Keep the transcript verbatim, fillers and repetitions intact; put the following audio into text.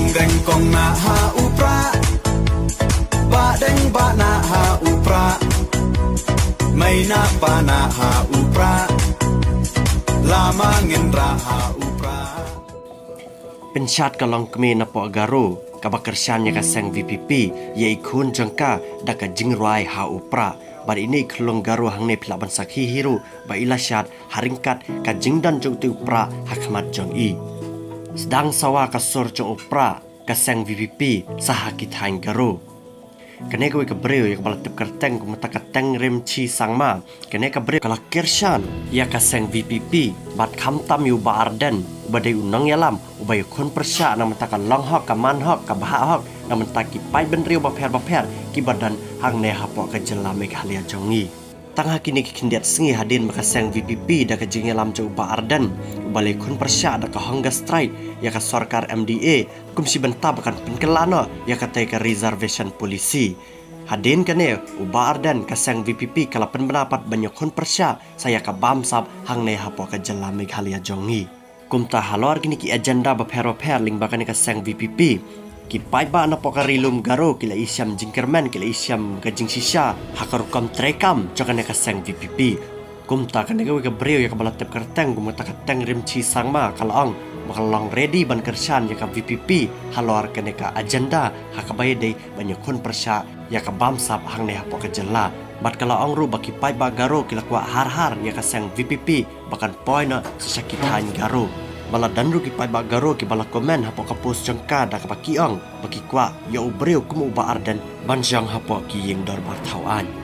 Deng kong na ha u pra, ba deng ba na ha u pra, mai na pa na ha u pra, lama ngin ra ha u pra. Pynshat ka longkmie na poh Garo kaba kyrshan ïa ka seng VPP ïa i khun jong ka da ka jingrwai ha u pra. Bad ine i khyllung Garo hangne phi lah ban sakhi hi ruh ba i la shad ha ryngkat ka jingdon jong utu u pra ha khmat jong i. Sdang sawa ka sur jong u pra ka seng VPP sa ha ki thaiñ Garo. Kane kawei ka briew ïa kaba la tip kyrteng kum kata ka Tengrimchi Sangma. Kane ka briew ka la kyrshan ïa ka seng VPP bad khamtam ïa u Bah Ardent uba dei u nongïalam uba ïakhun pyrshah na ka bynta ka long hok, ka man hok, ka bhah hok na ka bynta ki paidbynriew bapher bapher kiba don hangne hapoh ka jylla Meghalaya jong ngi. Tang ha kine ki khyndiat sngi hadien ba ka seng VPP da ka jingïalam jong u Bah Ardent uba la ïakhun pyrshah da ka hunger strike ïa ka sorkar MDA kum shi bynta ba kan pynkylla noh ïa katei ka reservation policy. Hadien kane u Bah Ardent, ka seng VPP ka la pynbna pat ban ïakhun pyrshah sa ïa ka bamsap hangne hapoh ka jylla Meghalaya jong ngi. Kumta halor kine ki agenda bapher bapher lyngba kane ka seng VPP, ki paidbah napoh ka Ri Lum Garo ki la ishem jingkyrmen, ki la ishem ka jingshisha ha ka rukom treikam jong kane ka seng VPP. Kumta kane kawei ka briew ïa kaba la tip kyrteng kum kata ka Tengrimchi Sangma ka la ong ba ka la long ready ban kyrshan ïa ka VPP halor kane ka agenda ha kaba ïadei ban ïakhun pyrshah ïa ka bamsap hangne hapoh ka jylla. Bad ka la ong ruh ba ki paidbah Garo ki la kwah har har ïa ka seng VPP ba kan poi noh sa sha ki thaiñ Garo. Ba la don ruh ki paidbah Garo kiba la comment hapoh ka post jong ka da kaba ki ong ba ki kwah ïa u briew kum u Bah Ardent ban shong hapoh ki ïing dorbar thaw aiñ.